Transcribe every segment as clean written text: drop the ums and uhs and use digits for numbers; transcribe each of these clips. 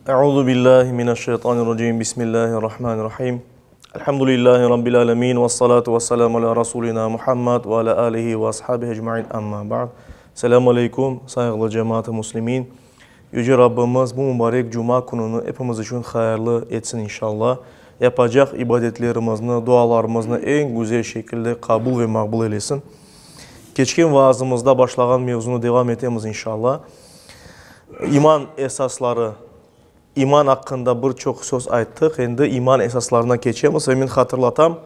Euzu billahi mineşşeytanirracim. Bismillahirrahmanirrahim. Elhamdülillahi rabbil alamin ve salatu vesselamu ala rasulina Muhammed ve ala alihi ve ashabihi ecmaîn. Amma ba'd. Selamu aleykum, sayğılı cemaat-ı muslimin. Yüce Rabbimiz bu mübarek cuma kününi epimiz içün hayırlı etsin inşallah. Yapacaq ibadetlerimizni, dualarımıznı eñ güzel şekilde qabul ve maqbul eylesin. Keçken vaazımızda başlağan mevzunı devam etemiz inşallah. İman esasları, iman aqqında bir çoq söz ayttıq, endi iman esaslarına keçemiz ve men hatırlatam,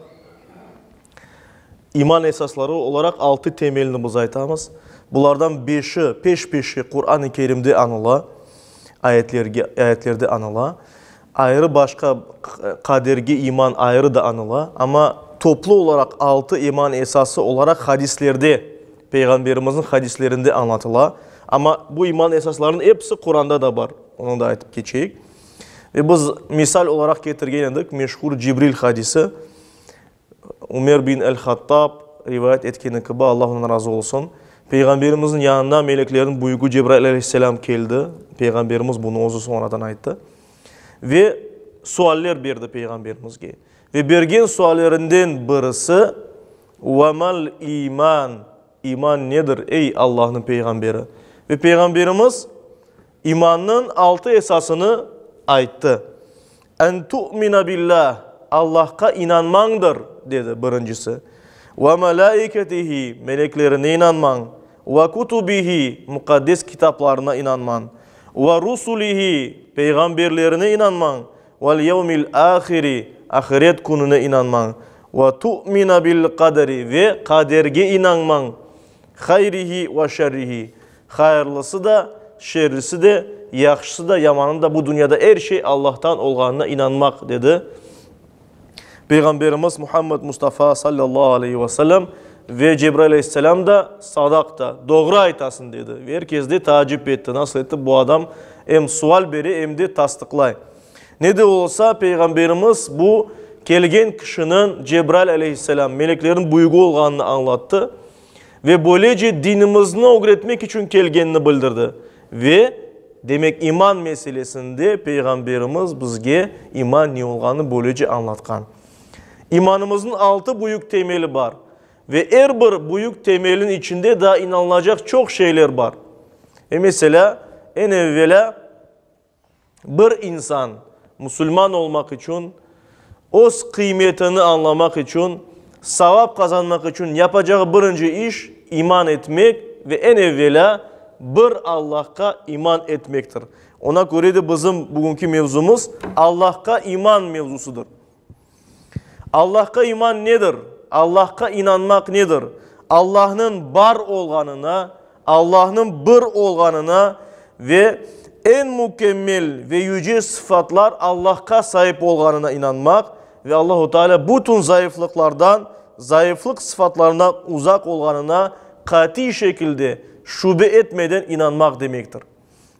iman esasları olaraq altı temelni biz aytamız. Bulardan beşi peş-peşe Quran-ı Kerimde añıla, ayetlerge, ayetlerde añıla. Ayrı başqa qaderge iman ayrı da añıla, amma toplu olaraq altı iman esası olaraq hadislerde, Peyğamberimizniñ hadislerinde añlatıla. Amma bu iman esaslarınıñ episi Quranda da bar, onı da aytıp keçeyik. Ve biz misal olaraq ketirgen edik meşhur Cibril hadisi. Ümer bin el-Hattab rivayet etkeni kibi, Allah ondan razı olsun, Peyğamberimizniñ yanına meleklerniñ büyügi Cebrail aleyhisselâm keldi, Peyğamberimiz bunı özü soñradan ayttı, ve sualler berdi Peyğamberimizge. Ve bergen suallerinden birisi, Ve mal iman, iman nedir, ey Allahnıñ Peyğamberi? Ve Peyğamberimiz imannıñ altı esasını ayttı. En tu'mina billah, Allahqa inanmañdır, dedi birincisi. Ve melâiketihi, meleklerine inanmañ. Ve kutubihi, muqaddes kitaplarına inanmañ. Ve rusulihi, peyğamberlerine inanmañ. Vel yevmil ahiri, ahiret kününe inanmañ. Ve tu'mina bil qaderi, ve qaderge inanmañ. Hayrihi ve şerrihi, hayırlısı da, şerrisi de, yahşısı da, yamanı da bu dünyada er şey Allahtan olğanına inanmaq, dedi Peyğamberimiz Muhammed Mustafa sallallahu aleyhi ve sellem ve Cebrail aleyhisselam da sadaqta, doğru aytasıñ, dedi. Ve er kes de taacip etti, nasıl etip bu adam em sual bere, em de tasdıqlay. Ne de olsa, Peyğamberimiz bu kelgen kişiniñ Cebrail aleyhisselam, meleklerniñ büyügi olğanını añlattı ve böylece dinimizni ögretmek içün kelgenini bildirdi. Ve, demek, iman meselesinde Peyğamberimiz bizge iman ne olğanını böylece añlatqan. İmanımıznıñ altı büyük temeli bar ve er bir büyük temelniñ içinde daa inanılacaq çoq şeyler bar. Ve, meselâ, eñ evvelâ, Bir insan musulman olmaq içün, öz qıymetini añlamaq içün, savap qazanmaq içün yapacağı birinci iş, iman etmek ve eñ evelâ bir Allahqa iman etmektir. Ona köre de bizim bugünki mevzumız Allahqa iman mevzusıdır. Allahqa iman nedir? Allahqa inanmaq nedir? Allahnıñ bar olğanına, Allahnıñ bir olğanına ve eñ mükemmel ve yüce sıfatlar Allahqa saip olğanına inanmaq ve Allahu Teala bütün zayıflıqlardan, zayıflıq sıfatlarından uzaq olğanına qatiy şekilde, şübe etmeden inanmaq demektir.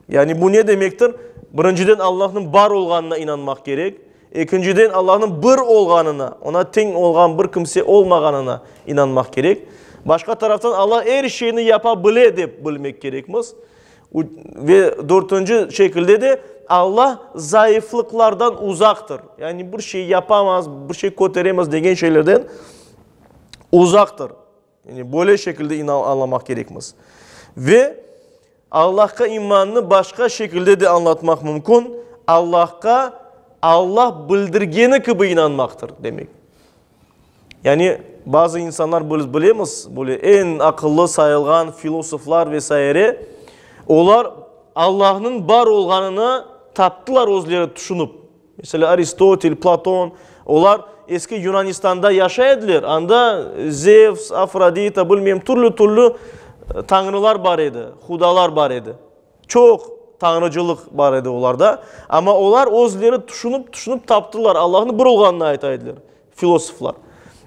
Yani bu ne demektir? Birinciden, Allahnıñ bar olğanına inanmaq kerek. Ekinciden, Allahnıñ bir olğanına, oña teñ olğan bir kimse olmağanına inanmaq kerek. Başqa taraftan, Allah er şeyni yapa bile dep bilmek kerekmiz. Ve dörtünci şekilde de, Allah zayıflıqlardan uzaqtır. Yani bir şey yapamaz, bir şey köteremez degen şeylerden uzaqtır. Yani böyle şekilde añlamaq kerekmiz. Ve Allahqa imannı başqa şekilde de añlatmaq mümkün, Allahqa Allah bildirgeni kibi inanmaqtır, demek. Yani bazı insanlar biz bilemiz, böyle eñ aqıllı sayılğan filosoflar ve saire, olar Allahnıñ bar olğanını taptılar özleri tüşünip. Meselâ, Aristotel, Platon, olar eski Yunanistanda yaşay ediler, anda Zevs, Afrodita, bilmem, türlü-türlü tañrılar bar edi, hudalar bar edi. Çoq tañrıcılıq bar edi olarda, amma olar özleri tüşünip-tüşünip taptılar, Allahnıñ bir olğanını ayta ediler, filosoflar.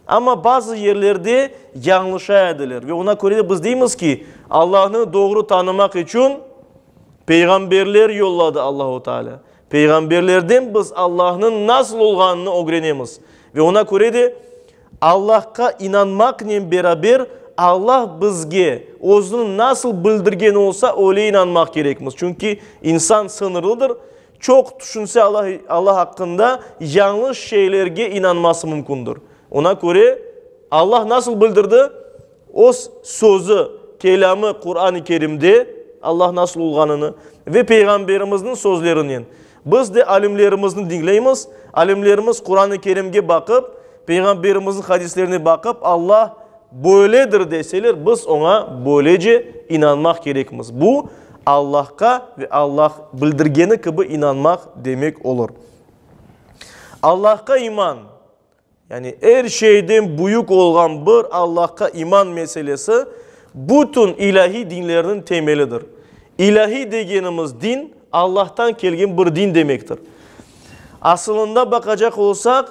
Amma bazı yerlerde yañlışa ediler ve oña köre de biz deymiz ki, Allahnı doğru tanımaq içün peyğamberler yolladı Allahu Teala. Peyğamberlerden biz Allahnıñ nasıl olğanını ögrenemiz ve oña köre de Allahqa inanmaqnen beraber Allah bizge özüni nasıl bildirgen olsa, öyle inanmaq kerekmiz. Çünki insan sıñırlıdır. çoq tüşünse Allah, Allah aqqında, yañlış şeylerge inanması mümkündir. Oña köre, Allah nasıl bildirdi? Öz sözü, kelâmı Quran-ı Kerimde Allah nasıl olğanını ve Peyğamberimizniñ sözlerinen. Biz de alimlerimizni diñleymiz, alimlerimiz Quran-ı Kerimge baqıp, Peyğamberimizniñ hadislerine baqıp, Allah böyledir deseler, biz oña böylece inanmaq kerekmiz. Bu, Allahqa ve Allah bildirgeni kibi inanmaq demek olur. Allahqa iman, yani er şeyden büyük olğan bir Allahqa iman meselesi bütün ilâhiy dinlerniñ temelidir. İlâhiy degenimiz din, Allahtan kelgen bir din demektir. Asılında baqacaq olsaq,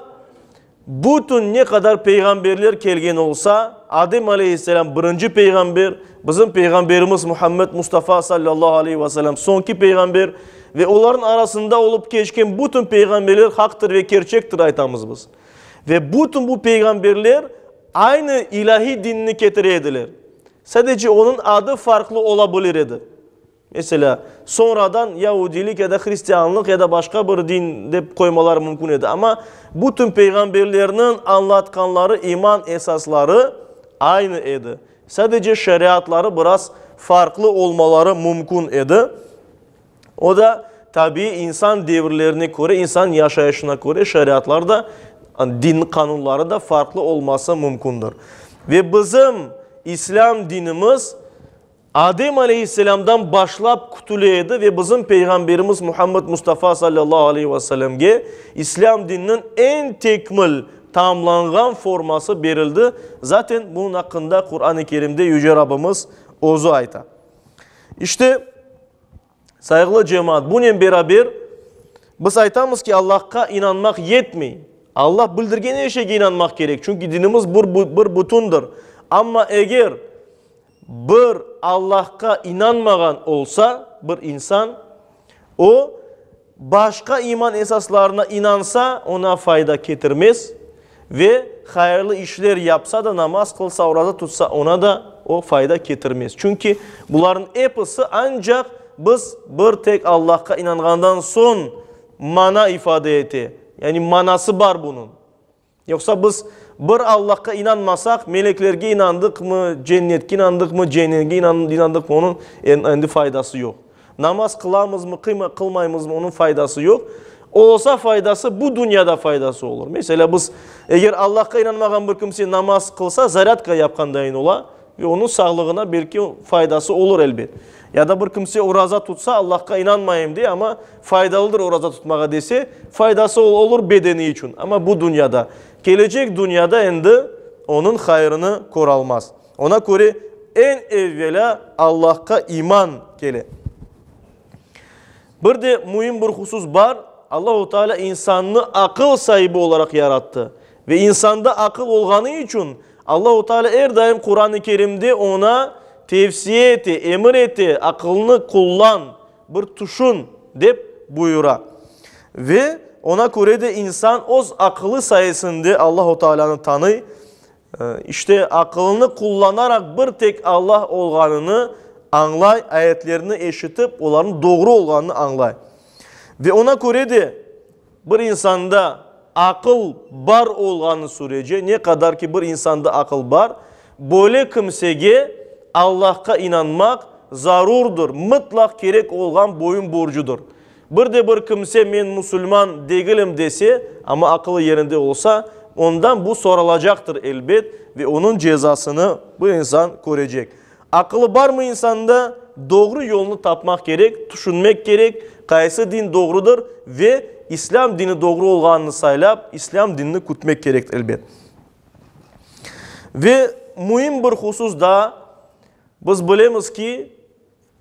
bütün ne qadar peyğamberler kelgen olsa, Adem aleyhisselâm birinci peyğamber, bizim peyğamberimiz Muhammed Mustafa sallallahu aleyhi ve sellem soñki peyğamber ve olarnıñ arasında olıp keçken bütün peyğamberler haqtır ve kerçektir aytamız biz. Ve bütün bu peyğamberler aynı ilâhiy dinni ketire ediler. Sadece onıñ adı farqlı ola bilir edi. Meselâ, soñradan yaudilik ya da hristianlıq ya da başqa bir din dep qoymaları mümkün edi. Amma bütün peyğamberlerniñ añlatqanları iman esasları aynı edi. Sadece şeriatları biraz farqlı olmaları mümkün edi. O da, tabiiy, insan devirlerine köre, insan yaşayışına köre şeriatlar da, din qanunları da farqlı olması mümkündir. Ve bizim İslâm dinimiz Adem aleyhisselâmdan başlap kütüle edi ve bizim Peyğamberimiz Muhammed Mustafa salâllahu aleyhi ve sellemge İslâm dininiñ eñ tekmil, tamamlanğan forması berildi. Zaten bunıñ aqqında Quran-ı Kerimde Yüce Rabbimiz özü ayta. İşte, sayğılı cemaat, bunen beraber biz aytamız ki, Allahqa inanmaq yetmey. Allah bildirgen er şeyge inanmaq kerek, çünki dinimiz bir bütündir. Amma eger Bir Allahqa inanmağan olsa, bir insan, o, başqa iman esaslarına inansa, oña fayda ketirmez ve hayırlı işler yapsa da, namaz qılsa, oraza tutsa, oña da o fayda ketirmez. Çünki bularnıñ episi ancaq biz bir tek Allahqa inanğandan soñ mana ifade ete, yani manası bar bunıñ. Yoqsa biz bir Allahqa inanmasaq, meleklerge inandıqmı, cennetke inandıqmı, cehennemge inandıqmı, onıñ endi faydası yoq. Namaz qılamızmı, qılmaymızmı, onıñ faydası yoq. Olsa faydası, bu dünyada faydası olur. Meselâ, biz eger Allahqa inanmağan bir kimse namaz qılsa, zarâdka yapqandayın ola ve onıñ sağlığına belki faydası olur, elbet. Ya da bir kimse oraza tutsa, Allahqa inanmayım dey, amma faydalıdır oraza tutmağa dese, faydası olur bedeni içün, amma bu dünyada. Kelecek dünyada endi onıñ hayırını köralmaz. Ona köre, eñ evvelâ Allahqa iman kele. Bir de müim bir husus bar, Allahu Teala insannı aqıl saibi olaraq yarattı. Ve insanda aqıl olğanı içün Allahu Teala er daim Quran-ı Kerimde oña tevsiye ete, emir ete, aqılnı qullan, bir tüşün, dep buyura. Ve oña köre de insan öz aqılı sayesinde Allahu Tealanı tanıy, işte aqılını qullanaraq bir tek Allah olğanını añlay, ayetlerni eşitip, olarnıñ doğru olğanını añlay. Ve oña köre de Bir insanda aqıl bar olğanı sürece, ne qadar ki bir insanda aqıl bar, böyle kimsege Allahqa inanmaq zarurdır, mıtlaq kerek olğan boyun borcudır. Bir de bir kimse men musulman degilim dese, amma aqılı yerinde olsa, ondan bu soralacaqtır elbet ve onıñ cezasını bu insan körecek. Aqılı barmı insanda, doğru yolnı tapmaq kerek, tüşünmek kerek, qaysı din doğrudır ve İslâm dini doğru olğanını saylap, İslâm dinini kütmek kerektir, elbet. Ve müim bir husus daa, biz bilemiz ki,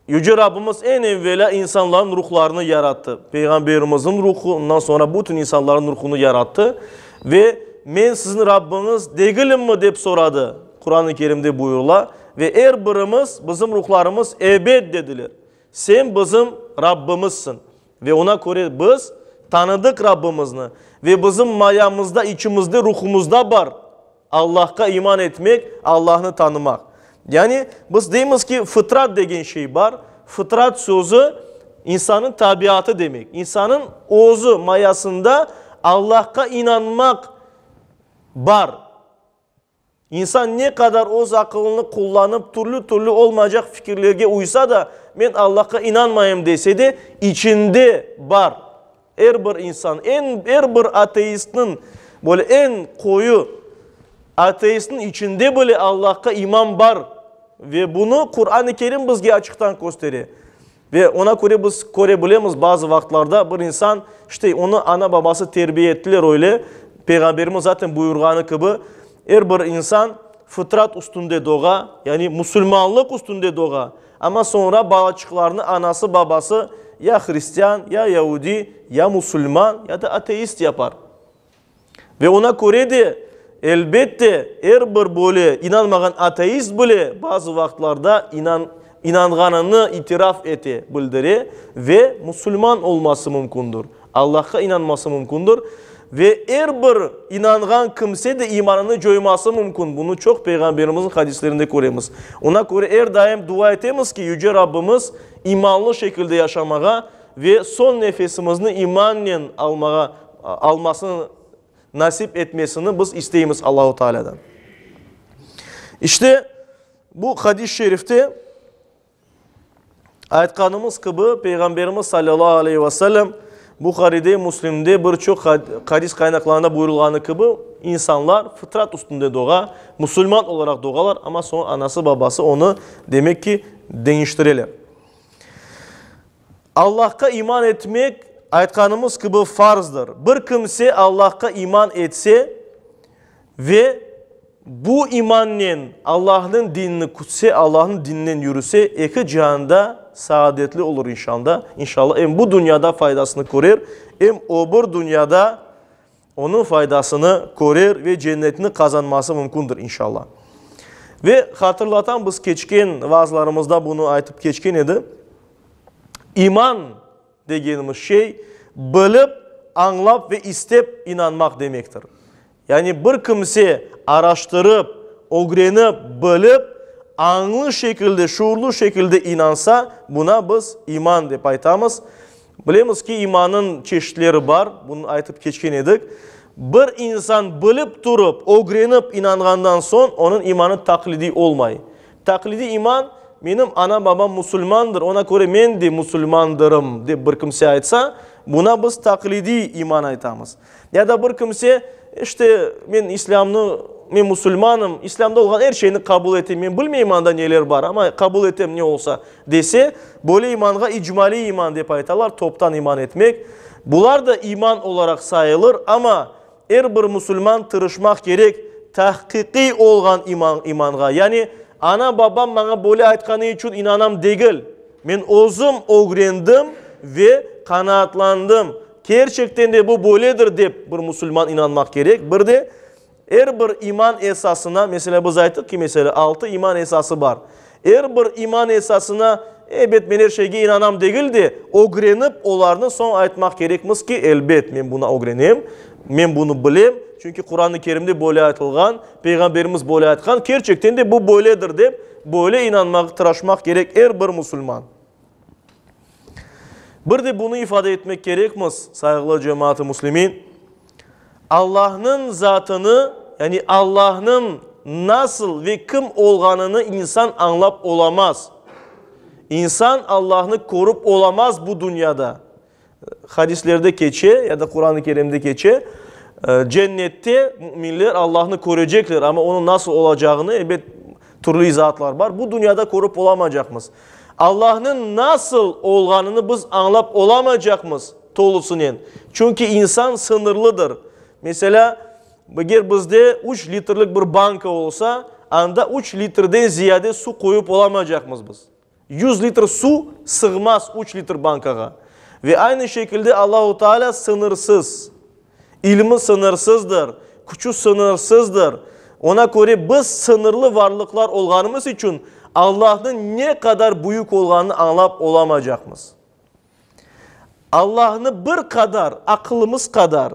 Yüce Rabbimiz eñ evvelâ insanların ruhlarını yarattı. Peyğamberimizniñ ruhu, ondan soñra bütün insanların ruhunı yarattı. Ve Men siziñ Rabbiñiz degilimmi? dep soradı, Quran-ı Kerimde buyurıla. Ve er birimiz, bizim ruhlarımız, Ebet, dediler. Sen bizim Rabbimizsiñ. Ve ona köre biz tanıdıq Rabbimizni ve bizim mayamızda, içimizde, ruhumızda bar Allahqa iman etmek, Allahnı tanımaq. Yani biz deymiz ki, fıtrat degen şey bar. Fıtrat sözü. İnsannıñ tabiatı demek. İnsannıñ özü mayasında Allahqa inanmaq bar. İnsan ne qadar öz aqılını qullanıp, türlü-türlü olmaycaq fikirlerge uysa da, men Allahqa inanmayım dese de, içinde bar. Er bir insan, eñ, er bir ateistniñ, böyle eñ qoyu ateistniñ içinde bile Allahqa iman bar. Ve bunı Quran-ı Kerim bizge açıqtan köstere. Ve oña köre biz köre bilemiz, bazı vaqıtlarda bir insan, işte, onı ana-babası terbiye ettiler öyle, Peyğamberimiz zaten buyurğanı kibi, er bir insan fıtrat üstünde doğa, yani musulmanlıq üstünde doğa, amma soñra balaçıqlarnı anası-babası ya hristian, ya yaudiy, ya musulman, ya da ateist yapar. Ve oña köre de, elbette, er bir böyle inanmağan ateist bile bazı vaqıtlarda inan, inanğanını itiraf ete, bildire ve musulman olması mümkündir, Allahqa inanması mümkündir. Ve er bir inanğan kimse de imanını coyması mümkün. Bunı çoq Peyğamberimizniñ hadislerinde köremiz. Oña köre er daim dua etemiz ki, Yüce Rabbimiz imanlı şekilde yaşamağa ve soñ nefesimizni imannen almağa, almasını nasip etmesini biz isteymiz Allahu Tealâdan. İşte, bu hadis-i şerifte aytqanımız kibi, Peyğamberimiz salâllahu aleyhi ve sellem Buharide, Müslimde bir çoq hadis qaynaqlarında buyurılğanı kibi, insanlar fıtrat üstünde doğa, musulman olaraq doğalar, amma soñ anası-babası onı, demek ki, deñiştireler. Allahqa iman etmek, aytqanımız kibi, farzdır. Bir kimse Allahqa iman etse ve bu imannen Allahnıñ dinini kütse, Allahnıñ dininen yürüse, eki cianda saadetli olur inşalda, inşallah, em bu dünyada faydasını körer, em o bir dünyada onıñ faydasını körer ve cennetni qazanması mümkündir, inşallah. Ve hatırlatam, biz keçken vaazlarımızda bunı aytıp keçken edi, iman degenimiz şey, bilip, añlap ve istep inanmaq demektir. Yani bir kimse araştırıp, ögrenip, bilip, añlı şekilde, şuurlı şekilde inansa, buna biz iman dep aytamız. Bilemiz ki, imannıñ çeşitleri bar, bunı aytıp keçken edik. Bir insan bilip turıp, ögrenip inanğandan soñ, onıñ imanı taqlidiy olmay. Taqlidiy iman, menim ana-babam musulmandır, ona köre men de musulmandırım, dep bir kimse aytsa, buna biz taqlidiy iman aytamız. Ya da bir kimse, işte, men İslâmnı, men musulmanım, İslâmda olğan er şeyni qabul etem, men bilmeyim anda neler bar, amma qabul etem ne olsa, dese, böyle imanğa icmaliy iman dep aytalar, toptan iman etmek. Bular da iman olaraq sayılır, amma er bir musulman tırışmaq kerek tahqiqiy olğan iman, imanğa, yani ana-babam maña böyle aytqanı içün inanam degil, men özüm ögrendim ve qanaatlandım, Kerçekten de bu böyledir dep bir musulman inanmaq kerek. Bir de er bir iman esasına, meselâ, biz ayttıq ki, meselâ, altı iman esası bar. Er bir iman esasına, ebet, men er şeyge inanam degil de, ögrenip olarnı soñ aytmaq kerekmiz ki, elbet, men bunı ögrenem, men bunı bilem, çünki Quran-ı Kerimde böyle aytılğan, Peyğamberimiz böyle aytqan, kerçekten de bu böyledir dep, böyle inanmaq, tıraşmaq kerek er bir musulman. Bir de bunı ifade etmek kerekmiz, sayğılı cemaat-ı müslimin, Allahnıñ zatını, yani Allahnıñ nasıl ve kim olğanını insan añlap olamaz. İnsan Allahnı körip olamaz bu dünyada. Hadislerde keçe ya da Quran-ı Kerimde keçe, cennette müminler Allahnı körecekler, amma onıñ nasıl olacağını, ebet, türlü izaatlar bar, bu dünyada körip olamacaqmız. Allahnıñ nasıl olğanını biz añlap olamaycaqmız tolusınen, çünki insan sıñırlıdır. Meselâ, eger bizde üç litrlik bir banka olsa, anda üç litrden ziyade su qoyup olamaycaqmız biz. 100 litr suv sığmaz üç litr bankağa. Ve aynı şekilde Allahu Teala sıñırsız. İlmi sıñırsızdır, küçü sıñırsızdır. Ona köre biz sıñırlı varlıqlar olğanımız içün Allahnıñ ne qadar büyük olğanını añlap olamaycaqmız. Allahnı bir qadar, aqılımız qadar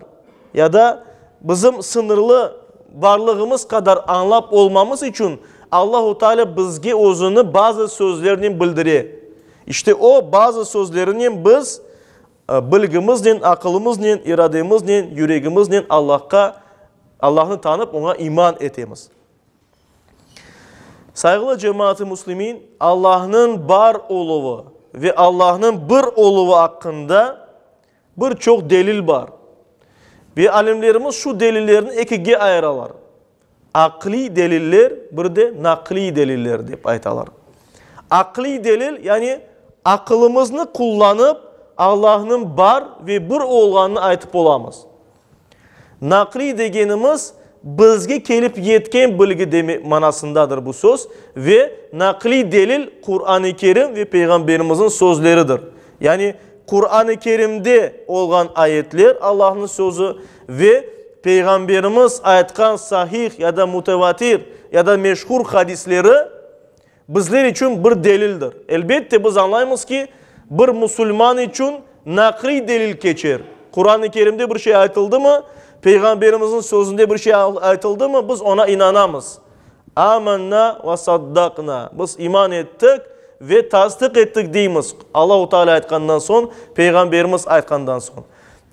ya da bizim sıñırlı varlığımız qadar añlap olmamız içün Allahu Teala bizge özüni bazı sözlernen bildire. İşte o bazı sözlerinen biz bilgimiznen, aqılımıznen, irademiznen, yüregimiznen Allahqa, Allahnı tanıp, oña iman etemiz. Sayğılı cemaat-ı müslimin, Allahnıñ bar oluvı ve Allahnıñ bir oluvı aqqında bir çoq delil bar. Ve alimlerimiz şu delillerni ekige ayıralar. Aqliy deliller, bir de naqliy deliller dep aytalar. Aqliy delil, yani aqılımıznı qullanıp Allahnıñ bar ve bir olğanını aytıp olamız. Naqliy degenimiz, bizge kelip yetken bilgi demek manasındadır bu söz ve naqliy delil Quran-ı Kerim ve Peyğamberimizniñ sözleridir. Yani Quran-ı Kerimde olğan ayetler, Allahnıñ sözü, ve Peyğamberimiz aytqan sahih ya da mutevatir ya da meşhur hadisleri bizler içün bir delildir. Elbette, biz añlaymız ki, bir musulman içün naqliy delil keçer. Quran-ı Kerimde bir şey aytıldımı, Peyğamberimizniñ sözünde bir şey aytıldımı, biz oña inanamız. Amenna ve saddaqna, biz iman ettik ve tasdiq ettik deymiz, Allahu Teala aytqandan soñ, Peyğamberimiz aytqandan soñ.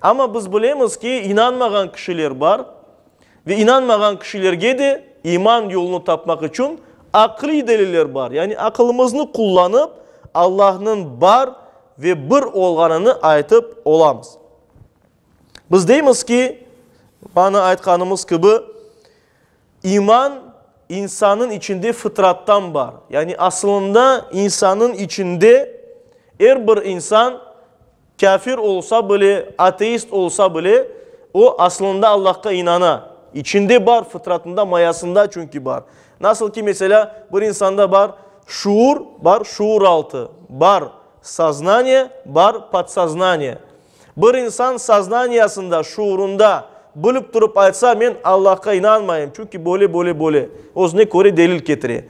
Amma biz bilemiz ki, inanmağan kişiler bar ve inanmağan kişilerge de iman yolunı tapmaq içün aqliy deliller bar. Yani aqılımıznı qullanıp, Allahnıñ bar ve bir olğanını aytıp olamız. Biz deymiz ki, bana aytqanımız kibi, İman insannıñ içinde fıtrattan bar. Yani asılında insannıñ içinde er bir insan kâfir olsa bile, ateist olsa bile, o asılında Allahqa inana. İçinde bar, fıtratında, mayasında çünki bar. Nasıl ki, meselâ, bir insanda bar şuur, bar şuuraltı, bar soznaniye, bar podsoznaniye. Bir insan soznaniyasında, şuurında bilip turıp aytsa, men Allahqa inanmayım, çünki böyle, böyle, böyle, özüne köre delil ketire.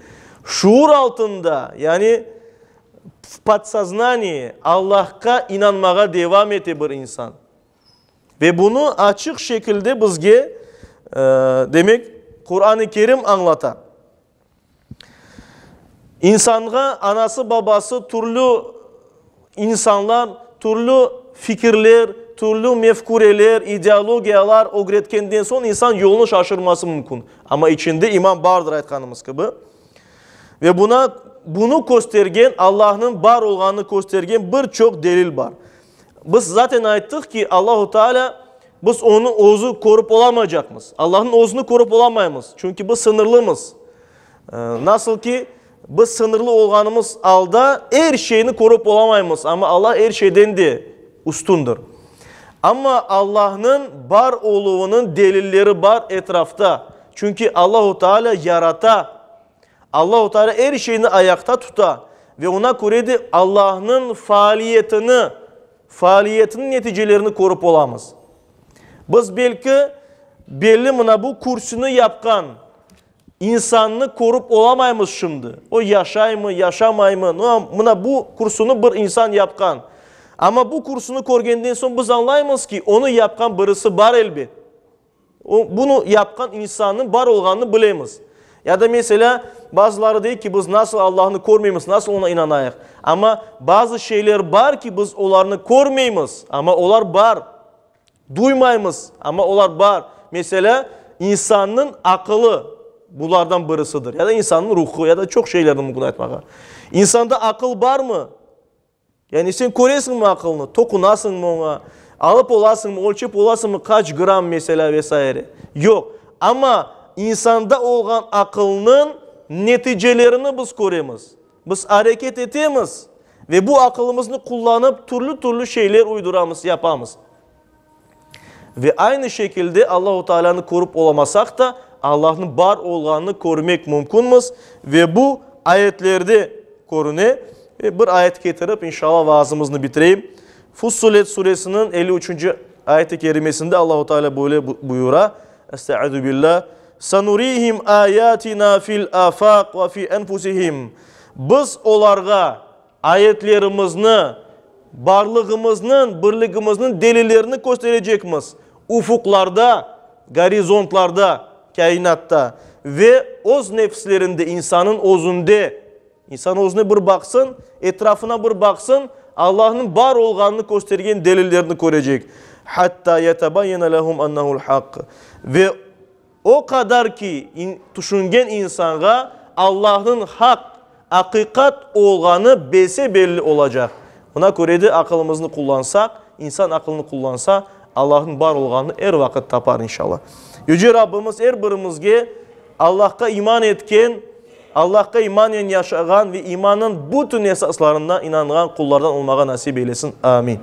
Şuur altında, yani v podsoznaniyi Allahqa inanmağa devam ete bir insan. Ve bunı açıq şekilde bizge, demek, Quran-ı Kerim añlata. İnsanğa anası-babası türlü insanlar, türlü fikirler, türlü mefküreler, ideologiyalar ögretkenden soñ insan yolunı şaşırması mümkün. Amma içinde iman bardır, aytqanımız kibi. Ve buna, bunı köstergen, Allahnıñ bar olğanını köstergen bir çoq delil bar. Biz zaten ayttıq ki, Allahu Teala, biz Onı özü körip olamaycaqmız. Allahnıñ özüni körip olamaymız, çünki biz sıñırlımız. Nasıl ki, biz sıñırlı olğanımız alda er şeyni körip olamaymız, amma Allah er şeyden de üstündir. Amma Allahnıñ bar oluvınıñ delilleri bar etrafta, çünki Allahu Teala yarata. Allahu Teala er şeyni ayaqta tuta ve oña köre de Allahnıñ faaliyetini, faaliyetiniñ neticelerini körip olamız. Biz belki belli mına bu kürsüni yapqan insannı körip olamaymız şimdi. O yaşaymı, yaşamaymı, mına bu kürsüni bir insan yapqan. Amma bu kürsüni körgenden soñ biz añlaymız ki, onı yapqan birisi bar elbet. O, bunı yapqan insannıñ bar olğanını bilemiz. Ya da, meselâ, bazıları dey ki, biz nasıl Allahnı körmeymiz, nasıl oña inanayıq? Amma bazı şeyler bar ki, biz olarnı körmeymiz, amma olar bar. Duymaymız, amma olar bar. Meselâ, insannıñ aqılı bulardan birisidir. Ya da insannıñ ruhu, ya da çoq şeylerni mümkün aytmağa. İnsanda aqıl barmı? Yani sen köresiñmi aqılnı, toqunasıñmı oña, alıp olasıñmı, ölçep olasıñmı, qaç gramm, meselâ, ve saire? Yoq. Amma insanda olğan aqılnıñ neticelerini biz köremiz. Biz areket etemiz ve bu aqılımıznı qullanıp türlü-türlü şeyler uyduramız, yapamız. Ve aynı şekilde Allahu Tealânı körip olamasaq da, Allahnıñ bar olğanını körmek mümkünmiz ve bu ayetlerde körüne. Ve bir ayet ketirip, inşallah, vaazımıznı bitireyim. Fussilet suresiniñ elli üçünci ayet-i kerimesinde Allahu Teala böyle buyura, Estaizu billah, Sanurihim ayatina fil afaq ve fi enfusihim. Biz olarğa Ayetlerimizni, barlığımıznıñ, birligimizniñ delillerini kösterecekmiz ufuqlarda, gorizontlarda, kâinatta ve öz nefslerinde, insannıñ özünde. İnsan özüne bir baqsın, etrafına bir baqsın, Allahnıñ bar olğanını köstergen delillerni körecek. Hatta yetebayyene lehum ennehu'l hakk. Ve o qadar ki, tüşüngen insanğa Allahnıñ haq, aqiqat olğanı bese-belli olacaq. Buna köre de aqılımıznı qullansaq, insan aqılını qullansa, Allahnıñ bar olğanını er vaqıt tapar, inşallah. Yüce Rabbimiz er birimizge Allahqa iman etken, Allahqa imanen yaşağan ve imannıñ bütün esaslarına inanğan qullardan olmağa nasip eylesin. Amin.